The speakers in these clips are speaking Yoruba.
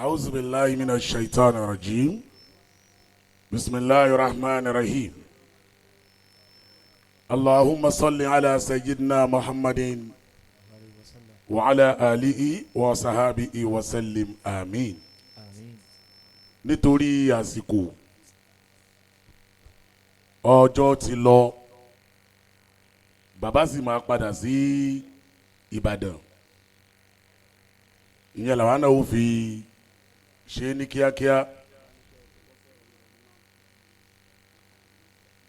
أعوذ بالله من الشيطان الرجيم بسم الله الرحمن الرحيم اللهم صل على سيدنا محمد وعلى آله وصحبه وسلم آمين. Àmín. Nítorí àsìkò, ọjọ́ ti lọ, bàbá sì máa padà sí Ìbàdàn. Ìyẹn làwọn náà ó fi ṣe é ní kíákíá.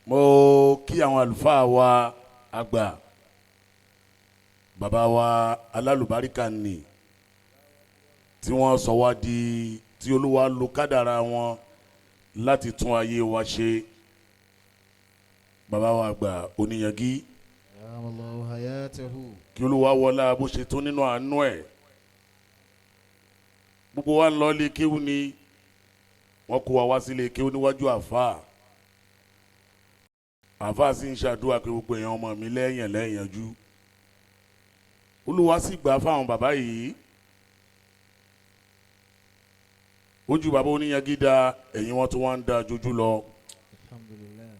Mo kí àwọn àlùfáà wa àgbà, bàbá wa alálùbáríkà nì tí wọ́n sọ wá di tí Olúwa lo kádàrá wọn láti tún ayé wa ṣe, bàbá wa àgbà Oníyangí. Allahu hayatahu. Kí Olúwa wọlá bó ṣe tó nínú àánú ẹ̀. Gbogbo wa ń lọ ilé kéwú ni wọ́n kó wa wá sílé kéwú níwájú àfáà. Àfáà sì ń ṣàdúrà pé gbogbo èèyàn ọmọ mi lẹ́yìn lẹ́yìnjú. Olúwa sì gbà fáwọn bàbá yìí. Ojú bàbá Oníyangí da, ẹ̀yìn wọn tó wá ń da jojú lọ. Alhamdulillah.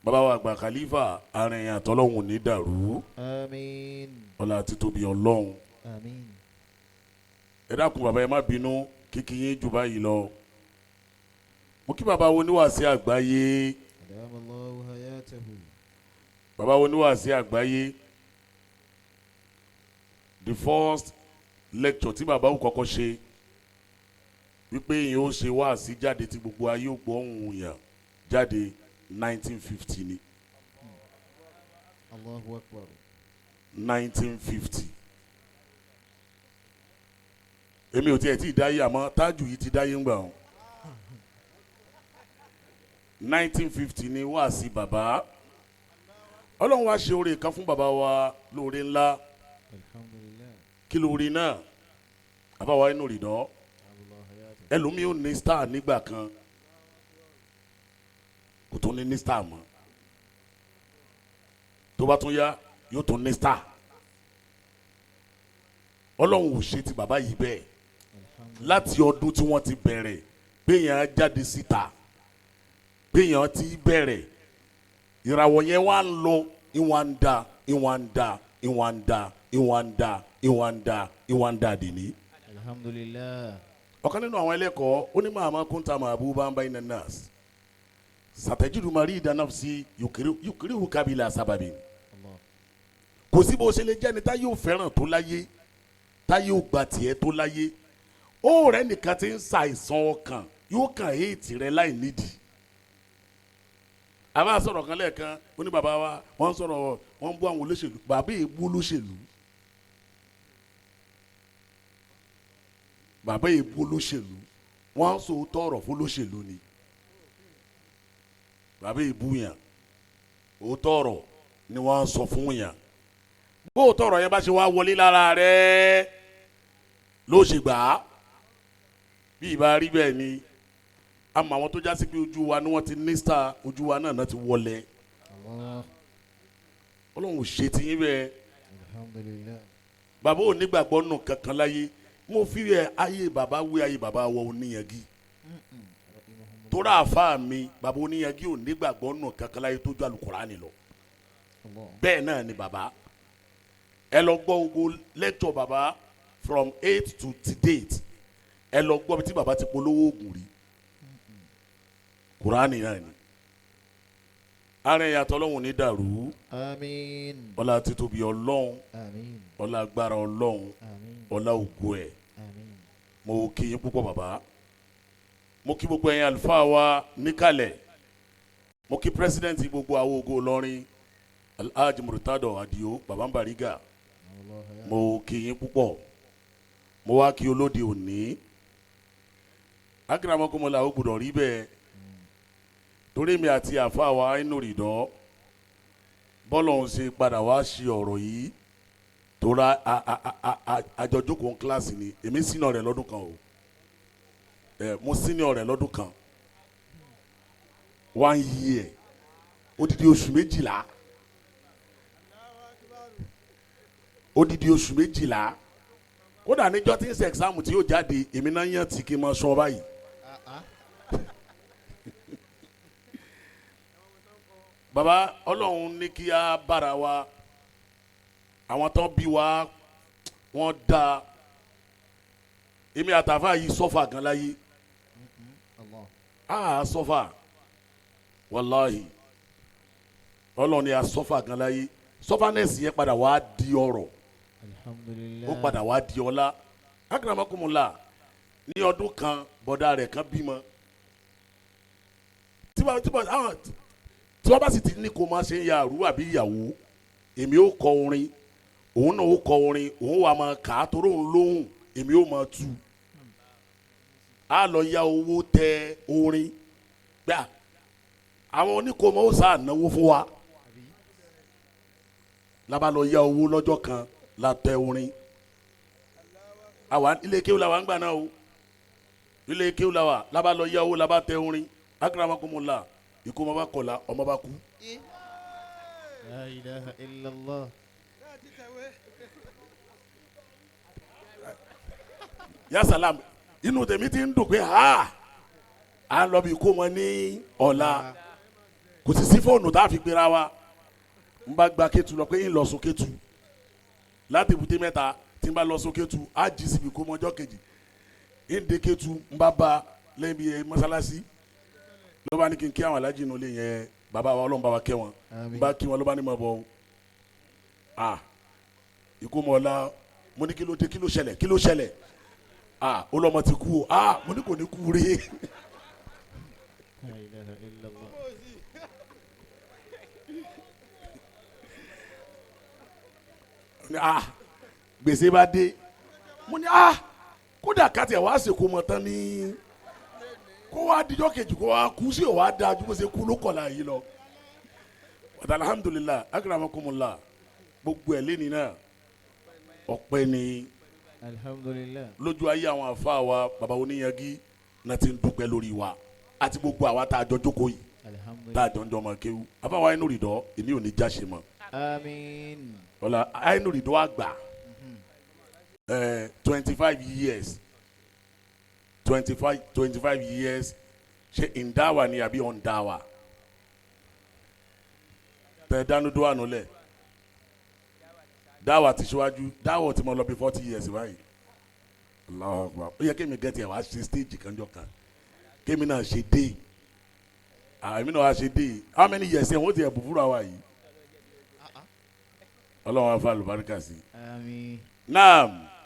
Bàbá wa àgbà Khalifa, arìnrìn àtọ́lọ́hùn ní dàrú. Àmín. Ọlá títóbi Ọlọ́hun. Àmín. Ẹ dákun bàbá, ẹ má bínú, kíkí yín jù báyìí lọ. Mo kí bàbá wo oníwàásí àgbáyé. Allahu hayatahu. Bàbá wo oníwàásí àgbáyé, the first lecture tí bàbá wò kọ́kọ́ ṣe wípé yìí ó ṣe wáàsí jáde tí gbogbo ayé ó gbọ́ ohùn yàn jáde, 1950 ni. Allahu akbar. 1950. Èmi ò tiẹ̀ tí ì dáyé, àmọ́ tájù yìí ti dáyé ń gbà wọn. 1950 ni wáàsí bàbá. Ọlọ́run wá ṣe oore kan fún bàbá wa lóore ńlá. Alhamdulillah. Kí lóore náà? Àbáwá inú rìndọ́. Allahu hayatahu. Ẹlòmíì ò ní star nígbà kan, kò tún ní star mọ́. Tó bá tún yá, yóò tún ní star. Ọlọ́run ò ṣe ti bàbá yìí bẹ́ẹ̀. Láti ọdún tí wọ́n ti bẹ̀rẹ̀ béèyàn á jáde síta, béèyàn ti bẹ̀rẹ̀, ìràwọ̀ yẹn wá ń lọ, ìwà ń da, ìwà ń da, ìwà ń da, ìwà ń da, ìwà ń da, ìwà ń da dìní. Alhamdulillah. Ọ̀kan nínú àwọn ẹlẹ́kọ̀ọ́ ó ní màmá kúńtà màbú bá ń bá iná nurse sàtẹ́jìdù màrí ìdánáfsí yòkèrè kábìlà sábàbí. Allah. Kò sí bó ṣe lè jẹ́ni tá yóò fẹ́ràn tó láyé, tá yóò gba tiẹ̀ tó láyé, ó rẹ nìkan tí ń ṣàìsàn ọkàn yóò kàn éètì rẹ láì nídìí. A bá sọ̀rọ̀ kan lẹ́ẹ̀kan, ó ní bàbá wa wọ́n ń sọ̀rọ̀, wọ́n ń bú àwọn olóṣèlú. Bàbá èébú olóṣèlú, bàbá èébú olóṣèlú, wọ́n ń sọ tọrọ fún olóṣèlú ni. Bàbá èébú yàn, òótọ́ ọ̀rọ̀ ni wọ́n ń sọ fún yàn. Bó òótọ́ ọ̀rọ̀ yẹn bá ṣe wá wọlé lára rẹ̀ ló ṣe gbà á. Bí ìbá rí bẹ́ẹ̀ ni, àmọ́ àwọn tó já sí pé ojú wa ni wọ́n ti ní star, ojú wa náà ti wọlé. Allah. Ọlọ́run ò ṣe ti yín bẹ́ẹ̀. Alhamdulillah. Bàbá ò nígbàgbọ́ nù kankan láyé. Mo fi rẹ̀ ayé bàbá wé ayé bàbá wọ Oníyangí tóra àfa mi. Bàbá Oníyangí ò nígbàgbọ́ nù kankan láyé tó ju Àlùkùránì lọ. Allah. Bẹ́ẹ̀ náà ni bàbá. Ẹ lọ gbọ́ gbogbo lecture bàbá from 8 to date. Ẹ lọ gbọ́ bí tí bàbá ti polówó oògùn rí, Kùránì náà ni. Ara ìyàtọ̀ Ọlọ́run ní dàrú. Àmín. Ọlá títóbi Ọlọ́run. Àmín. Ọlá agbára Ọlọ́run. Àmín. Ọlá ògo ẹ̀. Àmín. Mo kí yín púpọ̀ bàbá. Mo kí gbogbo ẹ̀yin àlùfáà wa níkàlẹ̀. Mo kí pírẹsidẹ́ǹtì gbogbo àwọn Ògo Ìlọrin, Alhaji Murtado Adio, Baba Bariga. Allahu hayatahu. Mo kí yín púpọ̀. Mo wá kí olóde òní akérèmọkọmọlá. Ó gbọ́dọ̀ rí bẹ́ẹ̀ torí mi àti àfa wa inú rìndọ́ bọ́lọ̀ ń ṣe padà wá ṣe ọ̀rọ̀ yìí tora àjọjókòó kíláàsì ni. Èmi sínú rẹ̀ lọ́dún kan o. Ẹ mo sínú rẹ̀ lọ́dún kan, one year, odidi oṣù 12, odidi oṣù 12. Kódà níjọ́ tí ń ṣe exam tí yóò jáde, èmi náà yàn tí kì í máa sọ báyìí. Baba Ọlọ́run ní kí á bára wa, àwọn tán bí wa wọ́n da. Èmi àtàfà yìí sọ́fà gan láyé. A sọ́fà wàláhì, Ọlọ́run ni a sọ́fà gan láyé. Sọ́fànẹ́sì yẹn padà wá di ọrọ̀, ó padà wá di ọlá. Akramakumullah, ní ọdún kan bọ̀dá rẹ̀ kan bímọ. Tí wọ́n bá sì ti ní kó máa ṣe ń ya àrú àbí ìyàwó, èmi ó kọ orin, òun náà ó kọ orin, òun wà máa kà á torí òun lóhùn, èmi ó máa tu. A lọ ya owó tẹ orin gbà, àwọn oníkòmọ́ ó sáà náwó fún wa. Lábá lọ ya owó lọ́jọ́ kan la tẹ orin. Àwa ilé kéwù la wà ń gbà náà o, ilé kéwù la wà. Lábá lọ ya owó lábá tẹ orin. Akramakumullah, ikú ọmọ bá kọlà, ọmọ bá kú. La ilaha illallah. Ya salam, inú tèmi ti ń dùn pé ha à ń lọ bí kó wọn ní ọ̀la, kò sì sí fóònù tá a fi pera wa. N bá gba Kétu lọ pé ń lọ sún Kétu láti Èbúté Mẹ́ta. Tí n bá lọ sún Kétu á jí síbi kó mọ́jọ́ kejì. Ń de Kétu, n bá ba lẹ́yìn bí mọ́sálásí, ló bá ní kí n kí àwọn alájí inú ilé yẹn, bàbá wa Ọlọ́run bá wa kẹ́ wọn. N bá kí wọn, ló bá ní mọ̀ bọ́ ah ikú mọ̀ ọ̀la. Mo ní kí ló dé, kí ló ṣẹlẹ̀, kí ló ṣẹlẹ̀? Ah, ó lọ́mọ ti kú o. Ah, mo ní kò ní kú rí. La ilaha illallah. Ah, gbèsè bá dé. Mo ní ah, kódà kàtí ẹ̀ wá sèkó mọ̀ tán ní kó wá dijọ́ kejì kó wá kú sí, ò wá dáa ju bó ṣe kú ló kọ̀la yìí lọ. Wàtí alhamdulillah, akramakumullah, gbogbo ẹ̀ lẹ́ni náà ọpẹ́ ni. Alhamdulillah. Lójú ayé àwọn àfa wa baba oníyangi náà ti ń dúpẹ́ lórí wa àti gbogbo àwa tá a jọ jókòó yìí, tá a jọ ń jọ ọmọ kéwú. Àfa wa inú rìndọ́ èmi ò ní já ṣe mọ́. Àmín. Ọ̀la inú rìndọ́ àgbà 25 years, 25 years ṣe ìndáwà ni àbí ọ̀ndáwà tẹ̀ dánú dúwà nulẹ̀. Dáwà ti ṣíwájú, dáwà ti mọ lọ bí 40 years báyìí. Allahu Akbar. Ó yẹ kémi gẹ́tì ẹ̀ wá ṣe stage kanjọ́ kan, kémi náà ṣe dé, àmì náà wá ṣe dé. How many years ẹ̀ wọ́n ti ẹ̀ bù fúra wa yìí? Ọlọ́run á fa àlùbáríkà sí. Àmín. Naam.